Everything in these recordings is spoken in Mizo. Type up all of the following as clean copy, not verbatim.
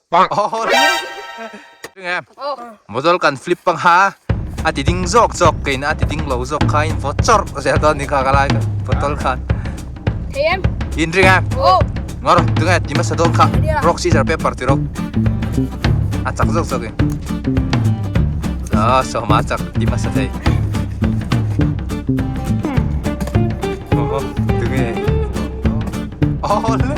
Bottle kan flip pang ha a ti ding zawk zawk kein a ti ding lo zawk kha in vaw chawrh zel dawn ni kha ka lai bottle khan Thei em? In ring em? Aw. Ngawr tunge ti hmasa dawn kha rock scissor paper ti rawk a chak zawk zawk in ah sawma chak ti hmasa thei oh tunge oh le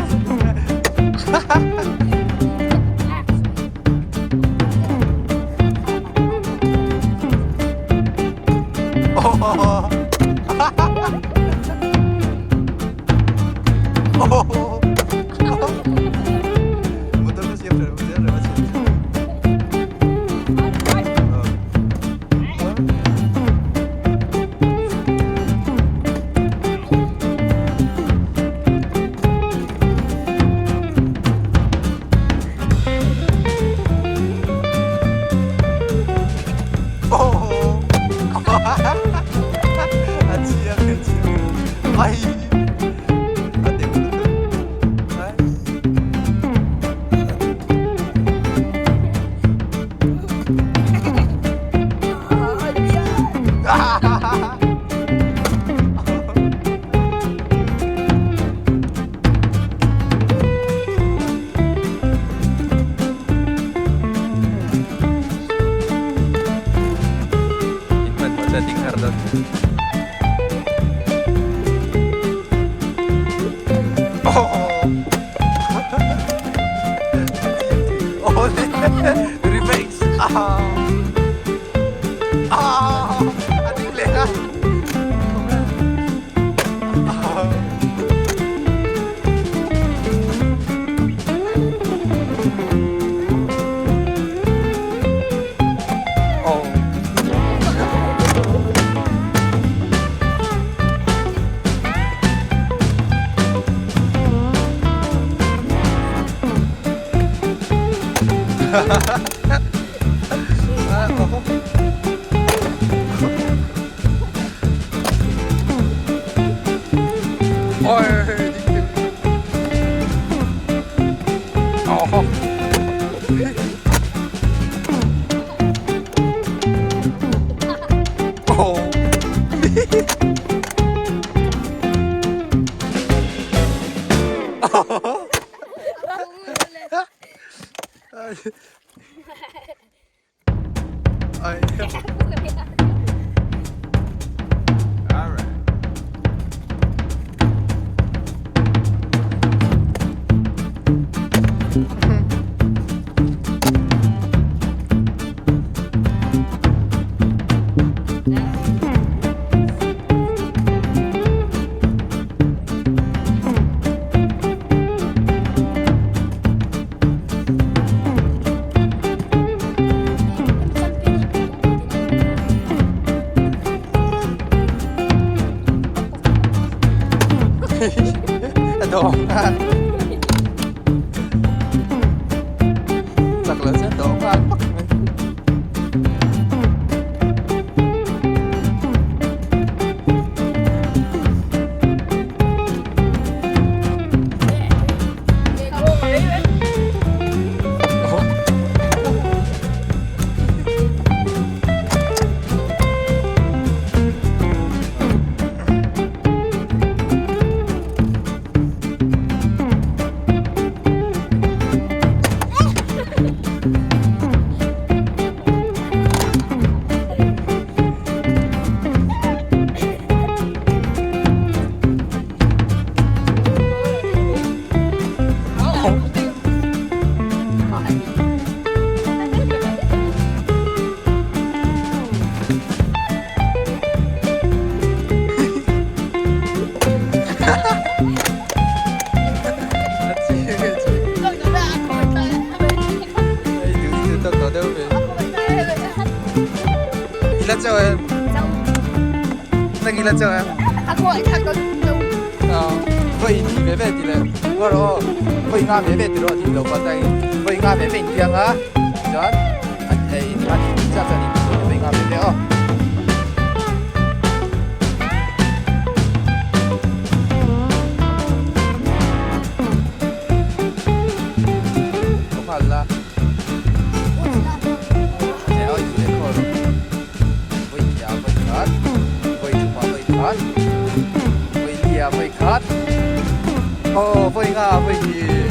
Vawi nga vawi hnih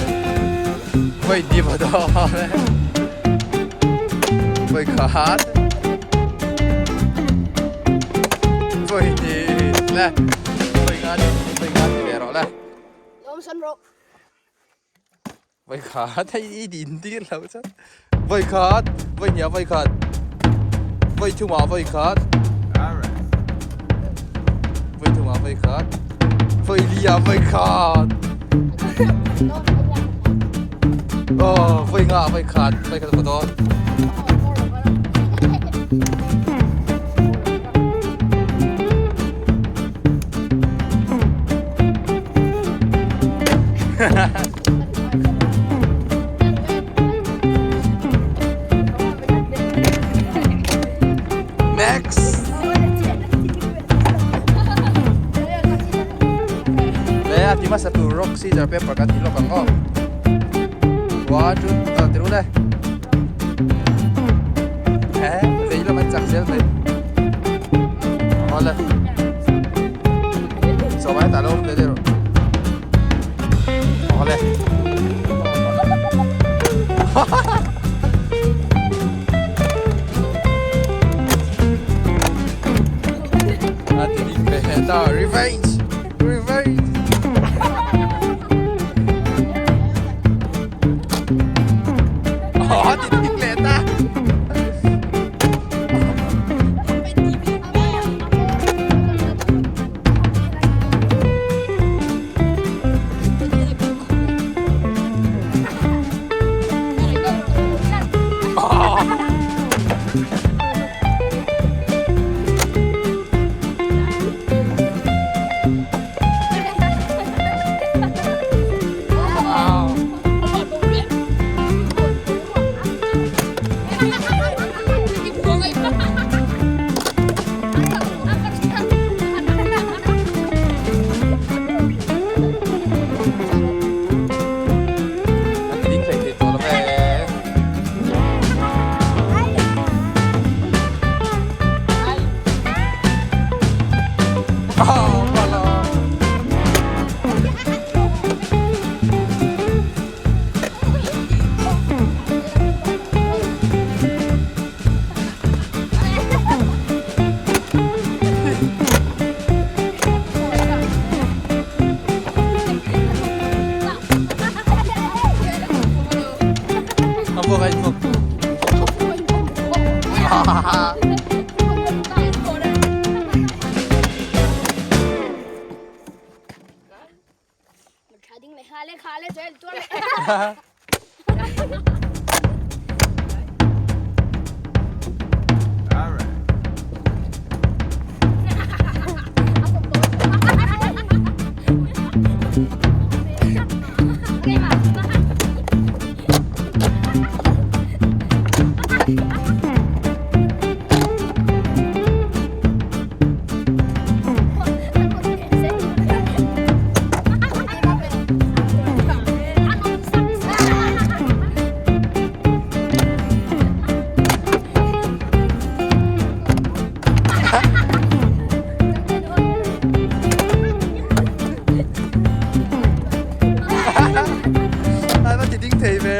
vawi hnih vaw dawn e vawi khat vawi hnih le vawi nga vawi nga ti ve rawh le. Vawi khat hei i din tir lo chuan vawi khat vawi hnih ah vawi khat vawi thum ah vawi khat vawi thum ah vawi khat vawi li ah vawi khat aw vawi nga ah vawi khat vawi khat a dawn. Next. Le a ti hmasa tur rock scissor paper kan ti lawk ang aw. One two ah ti ru le. He vei lam an chak zel mai. Aw le. Sawm ai ta lo awm ve deuh rawh. Aw le. A ti ding ve ta revenge revenge. Aw a ti ding leh ta. An ti ding hlei thei tawh lo ve. Oh, pala. A vuak ai vuak. Ai va ti ding thei ve.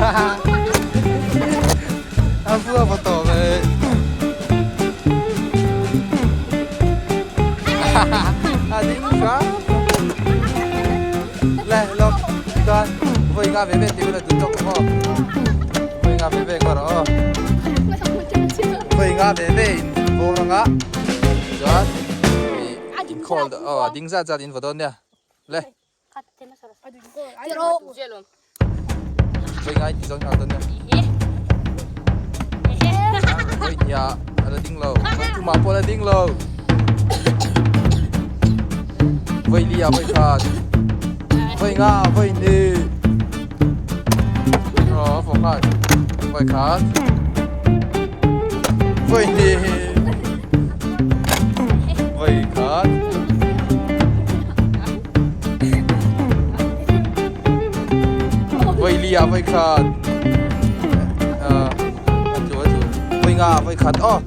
A vua va tawh mai. A ding hram. Le lawk chuan vawi nga ve ve ti ula duh tawk aw. Vawi nga ve ve ka rawh aw. Vawi nga ve ve in vawr anga chuan i call aw a ding zat zat in vaw dawn nia. Le. Vawi ngai ti zawn nghal dawn nia. Vawi hniah a la ding lo. Vawi thumah pawh a la ding lo. Vawi li ah vawi khat. Vawi nga vawi hnih. Aw a fawh nghal. Vawi khat. Vawi hnih. Vawi khat. Vawi li ah vawi khat a tlu a tlu vawi nga ah vawi khat aw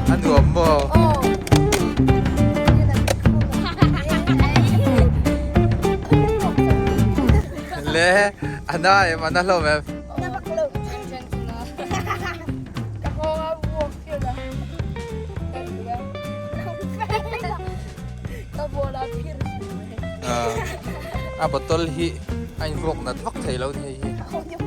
a nuam maw le a na em a na hlawm em. A bottle hi a invuak nat vak thei lo ni hei hi.